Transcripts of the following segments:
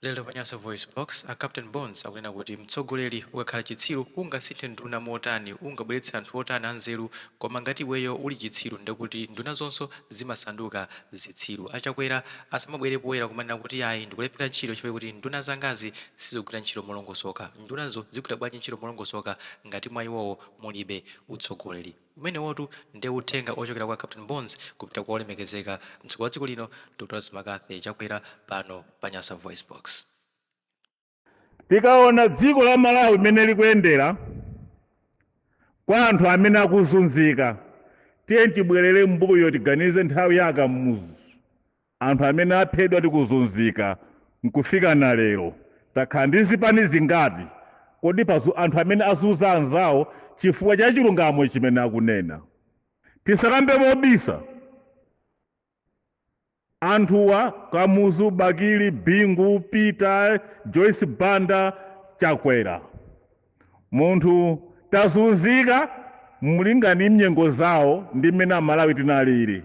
Lero pa Nyasa VoiceBox, a Captain Bones akunena kuti mtsogoleri ukakhala chitsiru ungasinthe nduna motani, ungabweretse anthu otani anzeru, koma ngati iweyo uli chitsiru ndekuti ndunazonso zimasanduka zitsiru. A Chakwera asamabwere poyera kumanena kuti ayi, ndikulephera ntchito chifukwa kuti nduna zangazi sizikugwira ntchito molongosoka. Ndunazo zigwira bwanji ntchito molongosoka ngati mwa iwowo mulibe utsogoleri? Umenewotu nde uthenga ochokera kwa Captain Bones kupita kwa olemekezeka mtsogoleri wa dziko lino Dr McCarthy Chakwera pano pa Nyasa VoiceBox. Tikaona dziko la Malawi mmene likuyendera kwa anthu amene akuzunzika, tiye tibwerere mbuyo, tiganize nthawi ya Kamuzu, anthu amene aphedwa tikuzunzika nkufika na lero. Takhala ndi zipani zingati kodi pazu anthu amene azunza anzawo chifukwa cha chilungamo chimene akunena? Tisakambe mobisa. Anthuwa, Kamuzu, Bakili, Bingu, Peter, Joyce Banda, Chakwera, munthu tazunzika mlingani mnyengo zawo ndi mmene Amalawi tinalili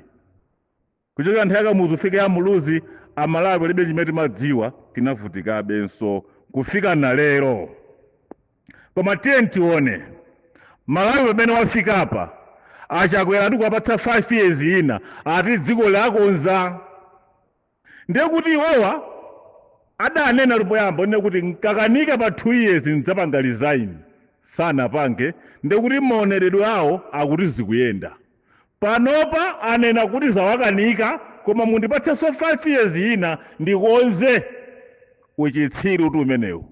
kuchokera nthawi ya Kamuzu fika ya Muluzi. Amalawi palibe chimene timadziwa, tinavutikabenso kufika na lero. Koma tiye tione Malawi pamene wafikapa. Achakwera atikuwapatsa 5 years ina, ati dziko lakonza. Ndiye kuti iwowa adanena poyamba nene kuti nkakanika pa 2 years ndzapanga resign, sanapange. Ndiye kuti maoneredwe awo akuti zikuyenda. Panopa anena kuti zawakanika, koma mundipatsenso 5 years ina ndikonze. Uchitsiru tu umenewu.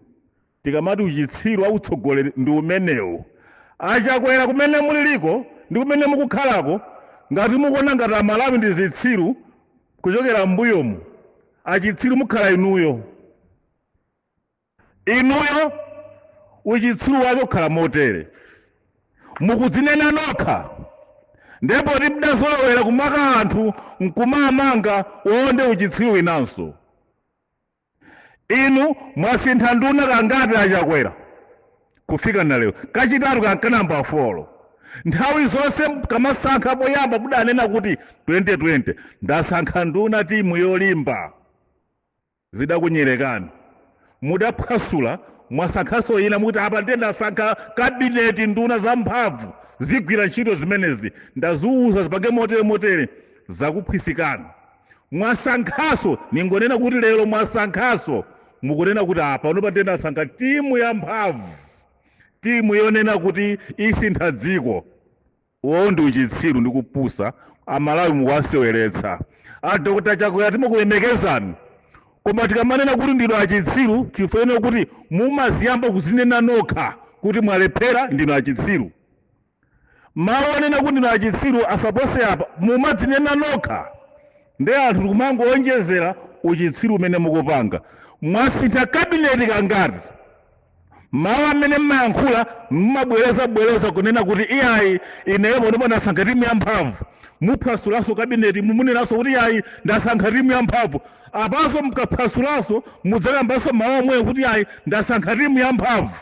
Tikamati uchitsiru wautsogoleri ndi umenewu. Achakwera, kumene muliliko ndi kumene mukukhalako, ngati mukuona ngati Amalawi ndi zitsiru kuchokera m'mbuyomu, achitsiru mukhala inuyo. Inuyo uchitsiru wake ukhala motere: mukudzinena nokha, ndipo timdazolowera kumaka anthu nkumamanga wonde. Uchitsiru winanso. Inu mwasintha nduna kangati, Achakwera, kufika na lero? Kachitatu kankanamba 4. Nthawi zonse kamasankha poyamba mudanena kuti 2020 ndasankha nduna, timu yolimba. Zidakunyerekani, mudaphwasula. Mwasankhanso ina, mukuti apa ndiye ndasankha cabinet, nduna zamphamvu zigwira ntchito zimenezi, ndaziuza zipange motere motere. Zakuphwisikani. Mwasankhanso, ningonena kuti lero mwasankhanso, mukunena kuti apa pano ndiye ndasankha timu yamphamvu, timu yonena kuti isintha dziko. Uwo ndi uchitsiru ndi kupusa. Amalawi mukuwaseweretsa. A Dr Chakwera, timakulemekezani, koma tikamanena kuti ndinu achitsiru, chifukwa kuti mumaziyamba kuzinena nokha kuti mwalephera, ndinu achitsiru. Mawu onena kuti ndinu achitsiru asapose apa, mumadzinena nokha. Ndi anthu tikumangoonjezera uchitsiru umene mukupanga. Mwasintha cabinet kangati? Mawu amene mmayankhula, mmabwereza bwereza kunena kuti iyayi, ineyo panopa ndasankha timu yamphamvu. Muphwasulanso cabinet, mumunenanso kuti iyayi, ndasankha timu yamphamvu. Apanso mukaphwasulanso, mudzakambanso mawu omweyo kuti iyayi, ndasankha timu yamphamvu.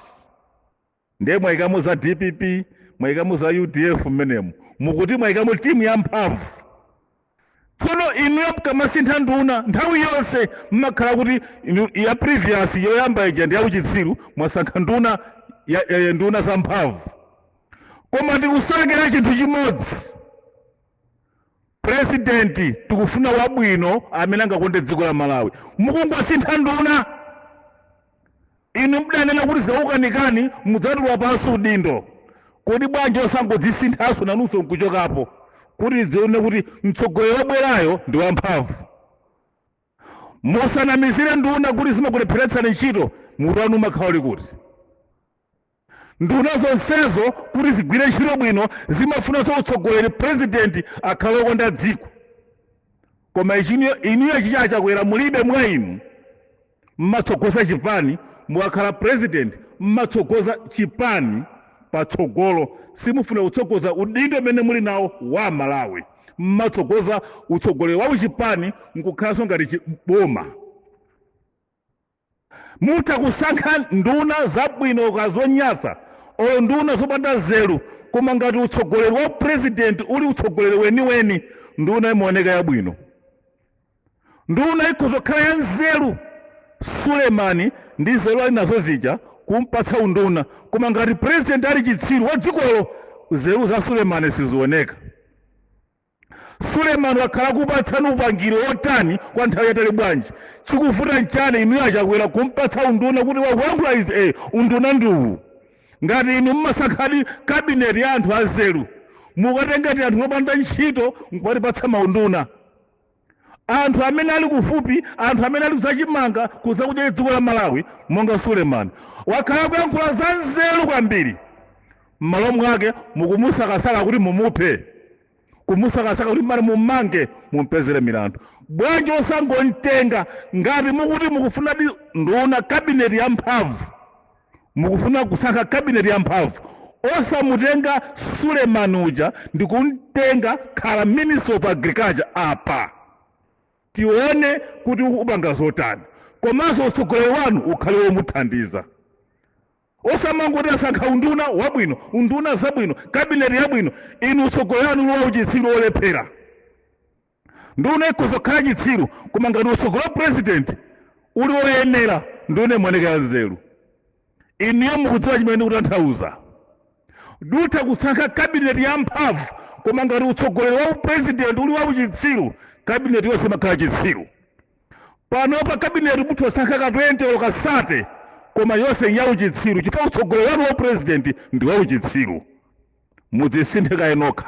Ndiye mwayikamo za DPP, mwayikamo za UDF mmenemo, mukuti mwayikamo timu yamphamvu. Tsono inuyo mukamasintha nduna nthawi yonse mmakhala kuti ya previous yoyamba ija ndi yauchitsiru, mwasankha nduna nduna zamphamvu. Koma tikusakira chinthu chimodzi: president tikufuna wabwino amene angakonde dziko la Malawi. Mukungosintha nduna. Inu mudanena kuti zikakukanikani mudzatula pansi udindo. Kodi bwanji osangodzisinthanso nanunso nkuchokapo, kuti dzione kuti mtsogoleri wabwerayo ndi wamphamvu? Musanamizire nduna kuti zimakulepheretsani ntchito. Mutu wanu umakhala uli kuti? Nduna zonsezo kuti zigwire ntchito bwino zimafunanso utsogoleri, president akhale okonda dziko. Koma inuyo chicha Chakwera mulibe mwa inu. Mmatsogoza chipani. Mukakhala president mmatsogoza chipani patsogolo, simufuna kutsogoza udindo umene muli nawo wa Malawi. Mmatsogoza utsogoleri wa uchipani nkukhalanso ngati boma. Mutha kusankha nduna zabwino kazonyasa olo nduna zopanda nzeru, koma ngati utsogoleri wa president uli utsogoleri weniweni, nduna imaoneka yabwino. Nduna ikhoza kukhala ya nzeru. Sulemani ndi nzeru ali nazo zija kumpatsa unduna, koma ngati president ali chitsiru wa dzikolo, nzeru za Sulemani sizioneka. Sulemani wakhala kupatsani upangiri wotani kwa nthawi yatali bwanji? Chikuvuta nchani inuyo Achakwera kumpatsa unduna kuti wakuyankhula izi, unduna ndiwu? Ngati inu mmasankhadi kabineti ya anthu anzeru, mukatengati anthu opanda ntchito nkumatipatsa maunduna, anthu amene ali kufupi, anthu amene ali kuzachimanga, kuzakudya dziko la Malawi, monga Sulemani wakhala kuyankhula za nzeru kwambiri, m'malo mwake mukumusakasaka kuti mumuphe, kumusakasaka kuti mali mummange, mumpezere milandu. Bwanji osangontenga ngati mukuti mukufunadi nduna, kabineti ya mphamvu, mukufuna kusankha kabineti ya mphamvu, osamutenga Sulemani uja ndikumtenga khala Minister of Agriculture apa, tione kuti upanga zotani, komanso utsogoleri wanu ukhale womuthandiza, osamangoti asankha unduna wabwino, unduna zabwino, kabineti yabwino, inu utsogoleri wanu uli wauchitsiru, wolephera. Nduna ikhoza kukhala chitsiru, koma ngati utsogoleri wa president uli woyenera, nduna imaoneka ya nzeru. Inuyo mukudziwa chimene ndikutanthauza. Dutha kusankha kabineti ya mphamvu, koma ngati utsogoleri wa upresident uli wauchitsiru, kabineti yonse imakhala chitsiru. Panopa kabineti muthu wasankha ka 20 olo ka 30, koma yonse yauchitsiru, chifukwa utsogoleri wanu wa upresident ndi wauchitsiru. Mudzisinthe kaye nokha.